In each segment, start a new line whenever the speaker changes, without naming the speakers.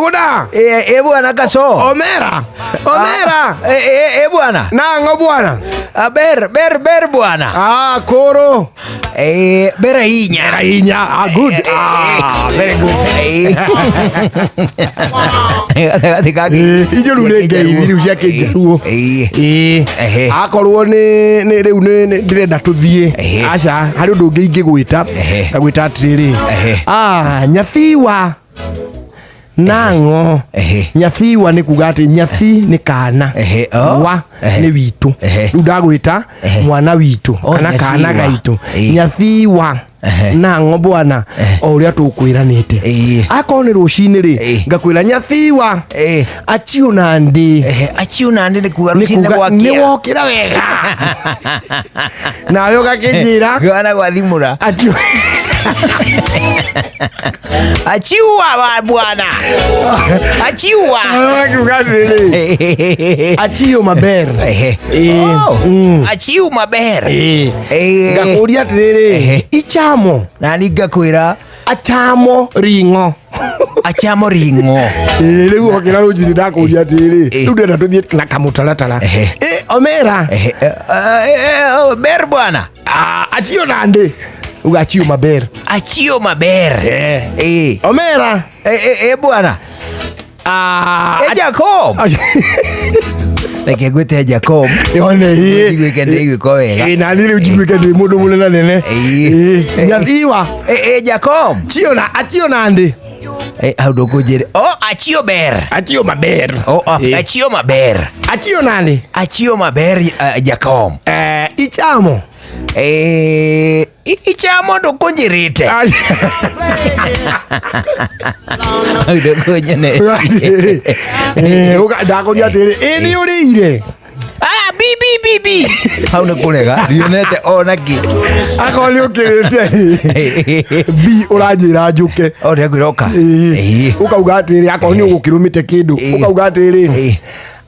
Kuda.
Eh, eh bwana kaso.
Omera. Omera.
Eh, eh, eh bwana.
Nang'o bwana?
Ah, ber ber ber bwana.
Ah, koro.
Eh, ber ahinya.
Ber ahinya. Ah, good. Ah, very good.
Eh,
Icio rĩu nĩ ngeithi rĩu cia kĩnjaruo.
Eh.
Ĩĩ.
Ehe.
Akorwo nĩ rĩu nĩ ndĩrenda tũthiĩ.
Ehe.
Aca, harĩ ũndũ ũngĩ ingĩgwĩta.
Ehe.
Ngagwĩta atĩrĩrĩ.
Ehe.
Ah, nyathiwa. Nang'o.
Ehe.
Nyathiwa nĩ kuga atĩ nyathi nĩ kana.
Ehe, oh.
Wa
Ehe.
nĩ witũ.
Ehe.
Rĩu ndagwĩta
Ehe.
mwana witũ
Oh,
kana kana
nyathiwa.
gaitũ.
Ĩĩ.
Nyathiwa.
Ehe.
Nang'o bwana o ũrĩa tũkwĩranĩte.
Ĩĩ.
Akorwo nĩ rũcinĩ rĩ
Ĩĩ.
ngakwĩra nyathiwa
Eh.
achiũ na ndĩ
Eh, achiu nandi nĩ kuga
Nĩ
rũcinĩ
kuga
gwakia.
nĩ wokĩra wega nawe ũgakĩnjĩra
Gwana gwathimũra.
achiũ
Achiua wa bwana. Achiua.
Nawe ũgakiuga atĩrĩrĩ achiũ maber
Ehe.
Ĩĩ.
Oh,
Mm.
Achiu maber.
Ĩĩ.
Eh.
ngakũria atĩrĩrĩ
Ehe.
ichamo
Nani ngakwĩra
achamo ring'o
achamo ring'o.
Ĩĩ, rĩu okĩra rũcinĩ ndakũria atĩrĩrĩ
Ĩĩ.
rĩu ndĩrenda tũthiĩ na kamũtaratara
Ehe.
Ĩ, omera
Ehe, eh, eh, eh, ber bwana.
Ah, achio nande uga achio maber
Achio maber.
Eh.
Eh.
omera
Eh, eh, eh, bwana.
Ah,
Eh, Jacob. Reke ngwĩte Jacob.
yone ĩ
Njiguĩke ndĩiguĩka wega.
Ĩ, nani rĩu njiguĩke ndĩ mũndũ mũnene nene
Ĩ.
Ĩ, nyathiwa
Eh, eh, Jacob.
chio na achio nande
Eh, hau ndũkũnjĩre. Oh, achio ber.
achio maber
Oh, oh,
Ĩ.
achio maber.
achio nande
Achio maber Jacob.
Eh, ichamo
Eh, ichamo ndũkũnjĩrĩte. Hau ndũkũnyene.
Eh, ndakũria atĩrĩ ĩ nĩ ũrĩire
Ah, bi bi bi bi. Hau nĩ kũrega. Ndionete ona kĩ.
akorwo nĩ ũkĩrĩte bi ũranjĩra njũke
O ndĩrakwĩra ũka.
Ĩ,
Ĩ.
ũkauga atĩrĩ akorwo nĩ ũgũkĩrũmĩte kĩndũ
Ĩ.
ũkauga atĩrĩ
Ĩ.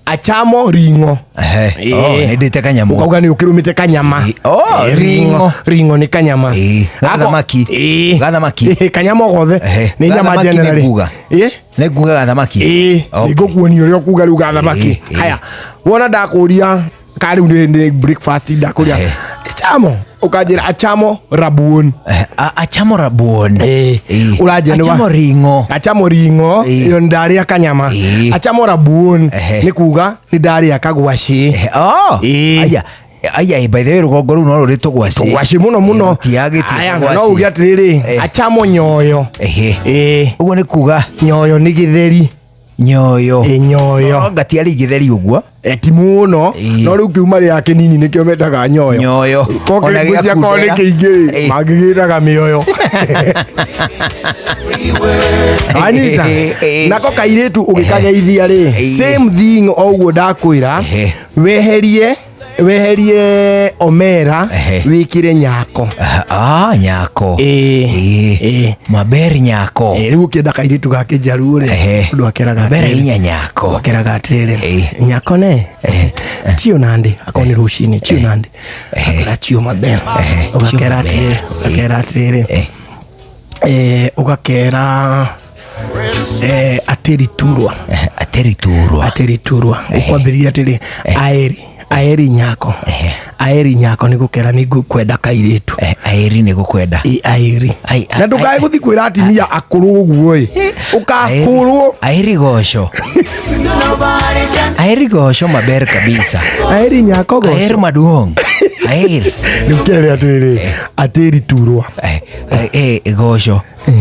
achamo ring'o
Ehe. Oh,
Ĩ.
nĩ ndĩte kanyamũ.
ũkauga nĩ ũkĩrũmĩte kanyama
Ĩ. Oh,
Ĩ,
ring'o.
ring'o nĩ kanyama
Ĩ.
Ako-
Gathamaki.
Ĩ.
Gathamaki.
Ĩ, kanyama o gothe
Ehe.
nĩ nyama
Gathamaki nĩ
generally.
kuga.
Ĩ.
Nĩ nguga gathamaki.
Ĩ,
Okay.
nĩ ngũkuonia ũrĩa ũkuga rĩu gathamaki
Ĩ, ĩ.
haya wona ndakũria ka rĩu nĩ breakfast ndakũria
Ehe.
chamo ũkanjĩra achamo rabuon
Eh, achamo rabuon.
Ĩ.
Ĩ.
Ũranjĩra nĩ wa-
Achamo ring'o.
achamo ring'o
Ĩ.
ĩyo ndarĩa kanyama
Ĩ.
achamo rabuon
Ehe.
nĩ kuga nĩ ndarĩa kagwacĩ
Eh, oh.
Ĩ.
Aya. Aya, by the way rũgongo rũu no rũrĩ tũgwacĩ.
tũgwacĩ mũno mũno
Tiagĩtie
Aya,
tũgwacĩ.
no uge atĩrĩrĩ
Eh.
achamo nyoyo
Ehe.
Ĩ,
Ũguo nĩ kuga
nyoyo nĩ gĩtheri
nyoyo.
Ĩ, nyoyo
Anga ti arĩ gĩtheri ũguo.
Eh, ti mũno
Ĩ.
no rĩu kiuma rĩa kĩnini nĩkĩo metaga nyoyo
Nyoyo. Ona gĩa
ngwĩciria korwo nĩ
kundera.
kĩingĩ rĩ
Ĩ.
mangĩgĩtaga mĩoyo anyita
Ĩ.
nako kairĩtu ũgĩkageithia rĩ
Ĩ.
same thing o ũguo ndakwĩra
Ehe.
weherie weherie omera
Ehe.
wĩkĩre nyako
Ah, nyako.
Ĩ.
Ĩ.
Ĩ.
Maber nyako.
Ĩ, rĩu ũkĩenda kairĩtu ga kĩnjaruo rĩ
Ehe.
ũndũ akeraga
Maber
atĩrĩrĩ.
ahinya nyako.
akeraga atĩrĩrĩ
Ĩ.
nyako ne chio nande akorwo nĩ rũcinĩ chio nande akera chio maber ũgakera
Chio
atĩrĩrĩ
maber.
ũgakera atĩrĩrĩ
Eh.
Eh, ũgakera eh, atĩri turwa
Eh, Ateri turwa.
atĩri turwa ũkwambĩrĩria atĩrĩ aeri aeri nyako aeri nyako nĩ gũkera nĩ ngũkwenda kairĩtu
Eh, aeri nĩ gũkwenda.
Ĩ, aeri
Ai-
na ndũkae gũthiĩ kwĩra atimia akũrũ ũguo ĩ ũkahũrwo
Aeri goco. Aeri goco maber kabisa.
aeri nyako
Aer
goco
maduong'. Aer.
rĩu kere atĩrĩrĩ atĩri turwa
Eh, eh, eh, goco.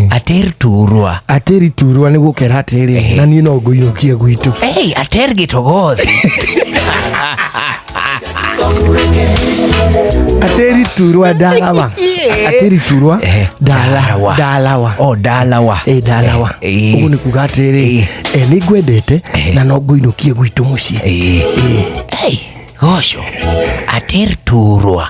Ater turwa.
atĩri turwa nĩ gũkera atĩrĩrĩ na niĩ no ngũinũkie gwitũ
Hey, ater gĩtogothi.
atĩri turwa ndarawa atĩri turwa
Eh,
ndalawa
ndalawa.
ndalawa
Oh, ndalawa.
ĩ ndalawa
Eh,
ũguo nĩ kuga atĩrĩrĩ eh, nĩ ngwendete na no ngũinũkie gwitũ mũciĩ
Eh. Hey, goco. Ater turwa.